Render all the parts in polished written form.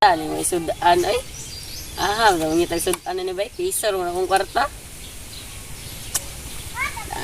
Ani may sudan ay. Ah, mangitag sudan ni bay. Kisar mo na akong kwarta.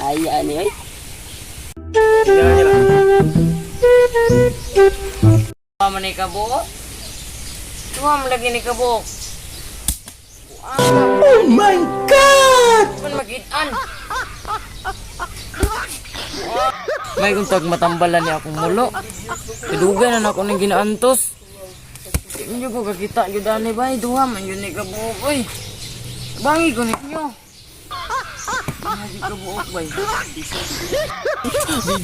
Ay, ani ay. Duha man ni kabuok. Duha man lagi ni kabuok. Oh my God! Man magitan. May kung tag matambalan ni akong mulo. Kadugay na nako ning ginaantos. Di man jud ko kakita gyud ani bay, duha man yun ni kabuok oy. Bangi ko ninyo. Duha gyud kabuok bay. Di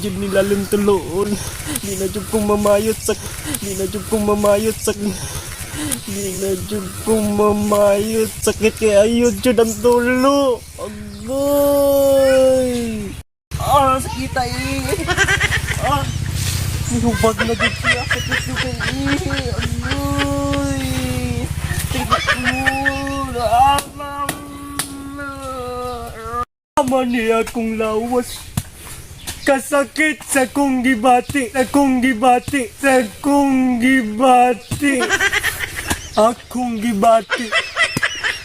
jud nila tuloon. Di na jud kong mamayot sa di na jud kong mamayot sa di na jud kong mamayot sakit kay ayod jud ang tulo. Agoy. Ah, sakit ay. Ah. Nihubag na jud siya sakit jud kay eh. Agoy. Sakit mo. Ah, mama. Tama niya akong lawas. Kasakit sa kong gibati, sa kong gibati, sa kong gibati. Akong gibati.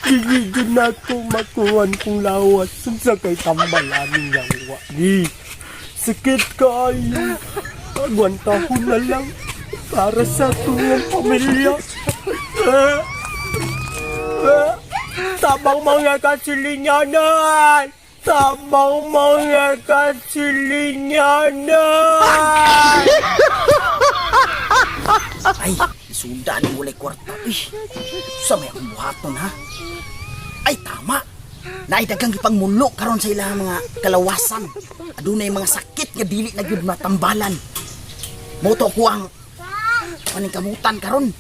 Dili jud na ako makuhan kong lawas. Sa kay tambal aming yawa ni. Sakit kaayo. Agwantahon na lang para sa tuwang pamilya. Ah. Ah. Tamang mga kasilinyanan! Tamang mga kasilinyanan! Ay, isuda ni walay kwarta. Uy, sa may akong buhaton ha. Ay, tama. Naidagang gipangmulo karon sa ilang mga kalawasan. Adunay mga sakit nga dili na gyud matambalan. Moto ko ang paningkamutan karon.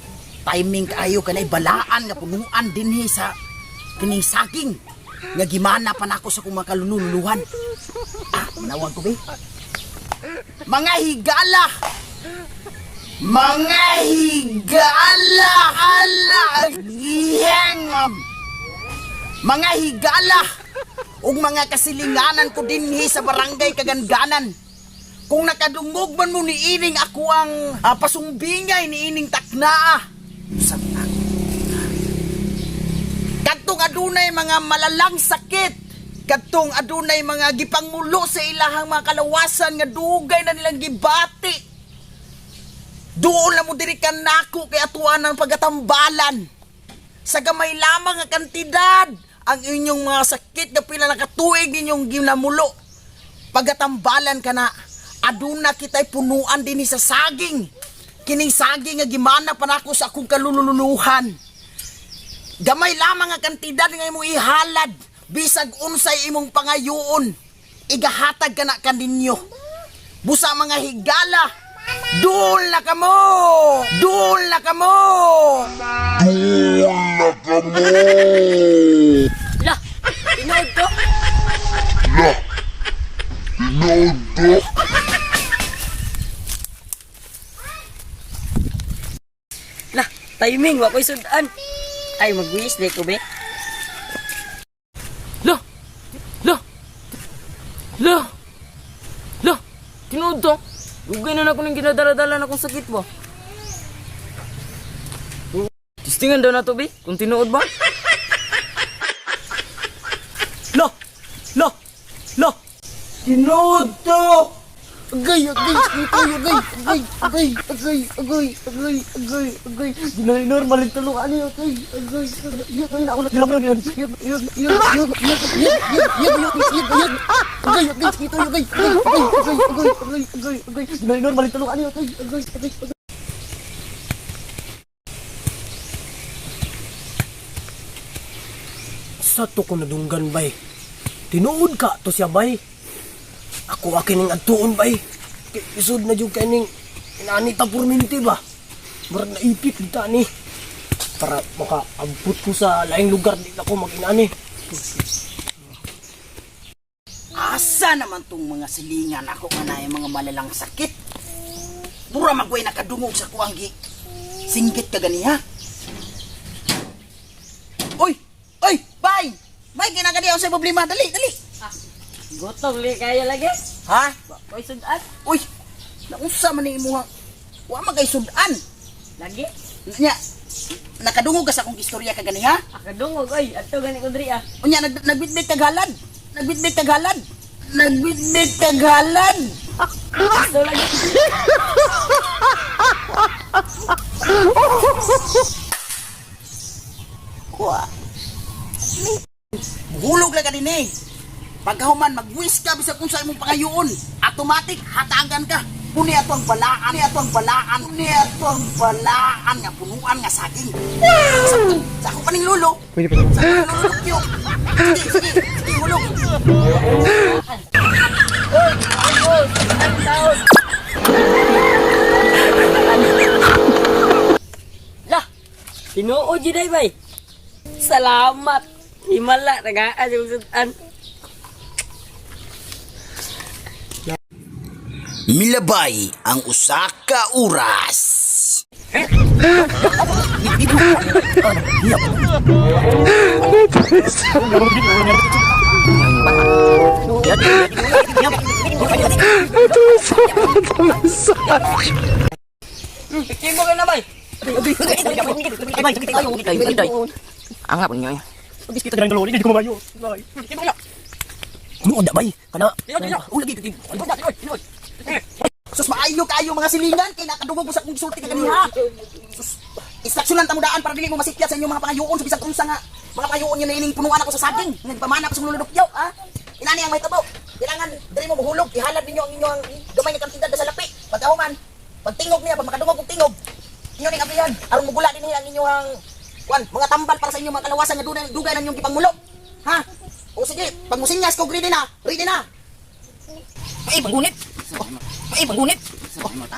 Timing kaayo kanay balaan nga punuan dinhi sa kining saging nga gimana pa nako sa kong mga kalululuhan. Ah, manawag ko be. Mga higala! Mga higala ala giheng mga higala ug mga kasilinganan ko dinhi sa barangay Kaganganan. Kung nakadungog man mo niining ako ang pasumbingay niining taknaa. Usab na. Kadtong adunay mga malalang sakit. Kadtong adunay mga gipangmulo sa ilahang mga kalawasan nga dugay na nilang gibati. Doon na mo diri kanako kay atuan ang pagatambalan. Sa gamay lamang nga kantidad ang inyong mga sakit nga pila na katuig ninyong ginamulo. Pagatambalan ka na, aduna kita'y punuan dinhi sa saging. Kining saging nga gimana pa nako sa akong kalululuhan. Gamay lamang nga kantidad nga imong ihalad bisag unsay imong pangayoon. Igahatag ka na kaninyo. Busa mga higala, duol na kamo! Duol na kamo! Lah, tinuod to. Lah, timing wa ko'y sudan. Ay, magwis di ko be. Lah! Lah! Lah! Lah! Tinuod to. Dugay na nako ning ginadala-dala na akong sakit ba. Testingan daw na to, be. Kung tinuod ba? Lo! Lo! Lo! Tinuod to! Agay, agay, agay, agay, agay, agay, agay, agay, agay, agay, agay. Ginay normal ang tulong ani, agay, agay, agay, agay, ako na, agay, agay, agay, agay, agay, agay, agay, agay, agay, agay, agay, agay, normal ang tulong ani, agay, agay, agay, agay. Sa to ko nadunggan bay. Tinuod ka to siya bay. Ako akin ning adtuon bay. Kay Isod na jud kay ning inani ta purminti ba. Murag naipit ta ni. Para makaabot ko sa laing lugar di na ko mag-inani. Asa naman tong mga silingan ako nga na mga malalang sakit? Mura magway nakadungog sa kuang gi. Singgit ka ganiha. Oy! Oy! Bay! Bay, kinakadiyaw sa problema. Dali, dali! Gutom li kayo lagi. Ha? Wa ko'y sudan. Uy! Naunsa man ni imuha? Wa man kay sudan. Lagi. Nya, Nakadungog ka sa akong istorya kaganiha? Akadungog oy, adto gani ko diri ah. Unya nagbitbit kag halad. Nagbitbit kag halad. Nagbitbit kag halad. Gusto lagi. Kuha. Hulog lang ka din eh. Pagkahuman, mag-wish ka bisag kung sa imong pangayoon. Automatic, hatagan ka. Puni ato ang balaan, puni ato ang balaan, puni ato ang balaan nga punuan nga saging. Sa ako paning lulo. Pwede pa. Sa ako lolo Kyo. Sige, sige, sige, hulog. Lah, tinuod jud ay bay. Salamat. Himala tagaan yung sudan. Milabay ang usa ka oras. Epektibo ka na bay. Ang hapon niyo. Tinuod na bay. Kana. Oh, lagi. Sus, maayo kaayo mga silingan kay nakadungog mo sa akong gisulti kaganiha. Sus, instruksyonan ta mo daan para dili mo masikyat sa inyong mga pangayoon sa bisag unsa nga mga pangayoon nga ining punuan ako sa saging. Nagpamana ko sa luludok yaw, ha? Inani ang mahitabo. Kailangan diri mo muhulog, ihalad ninyo ang inyong gamay nga kantidad sa lapi. Pagkahuman, pagtingog niya, pag makadungog og tingog, inyo ning abrihan aron mugula dinhi ang inyong kuan, mga tambal para sa inyong mga kalawasan nga dugay dugay na inyong gipangulo. Ha? O sige, pag musinyas ko ready na, ready na. Ay, panggunit. Ay, panggunit.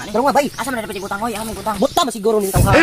Pero nga bay. Asa man na dapat ibutang oy? Amo butang. Buta ba siguro ning tawhan?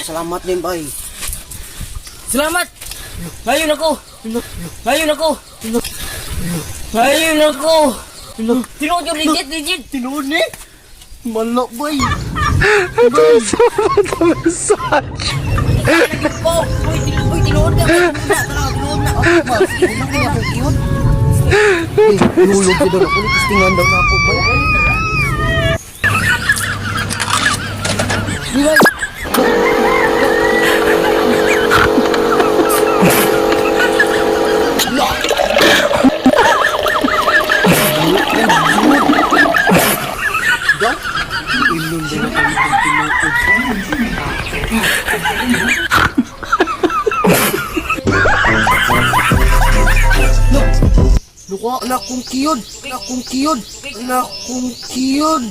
Salamat din bay. Salamat. Ngayon ako. Ngayon ako. Ngayon ako. Tinuod yung legit, legit. Tinuod ni. Malo bay. Oh, uy, tinuod, tinuod na. Tinuod na. Nulog ko daw ako. Tistingan daw na ako bay. Luka, na kong kiyod. Na kong kiyod. Na kong kiyod.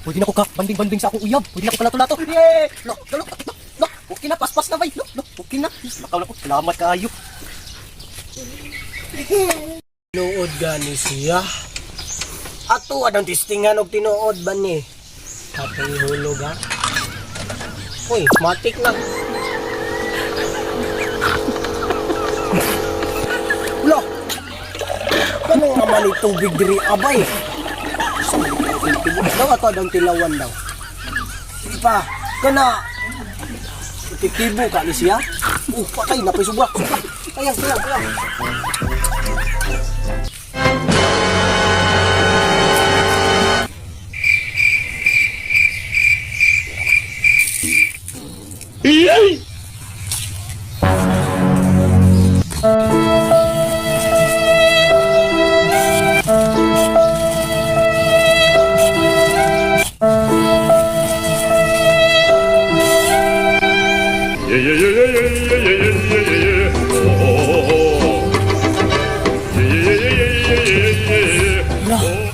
Pwede na ko ka, banding-banding sa akong uyab. Pwede na ko palato-lato. Yay! Lo, lo, lo, lo, okay na, paspas na bay. Lo, lo, okay na. Lakaw na ko, salamat kayo. Tinuod gani siya. Ato adang tistingan og tinuod ba ni? Katong hulog ha. Uy, matik na. Lo! Ano nga man ni tubig diri abay? Sa daw ato adang tilawan daw. Di pa kana epektibo ka ni siya. Patay na pa'y sobra. Sobra. Sayang, sayang, sayang. Yeah, yeah, yeah, yeah, yeah, yeah, yeah, yeah, yeah, yeah. Oh, oh, oh, oh. Yeah, yeah, yeah, yeah, yeah, yeah, yeah, yeah. Oh.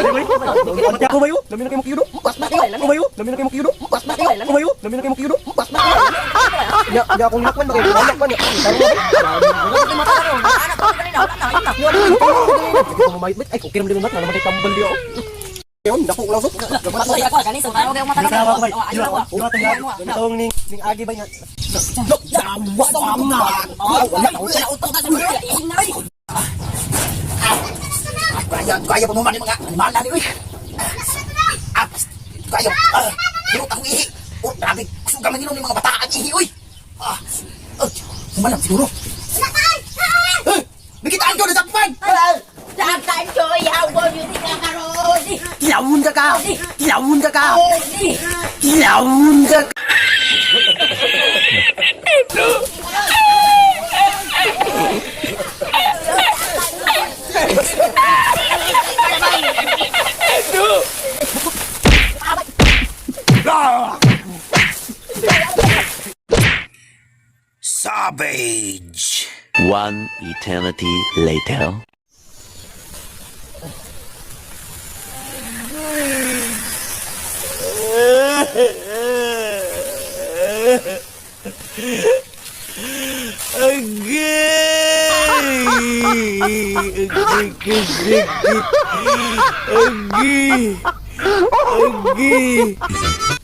Ko bayo, lami na kay mo kiyudo. Ko bayo, lami na kay mo kiyudo. Ko bayo, lami na kay mo kiyudo. Nya, nya akong lakman ba kayo? Lakman ya. Ay, okay naman din naman naman tambal diyo. Yon, dako lang so. Tawang ning ning agi ba nga. Kaya, kaya pa mo man yung mga animal na ni, uy. Ah, kaya, ah, hirot akong ihi. Oh, grabe, gusto ka manginom ng mga bataan ihi, uy. Ah, ah, humanap siguro. Eh, nakitaan ko na sakpan! Kilawon ka ka. Kilawon ka ka. Kilawon ka ka. Savage! One eternity later. Agay! Agay! Agay!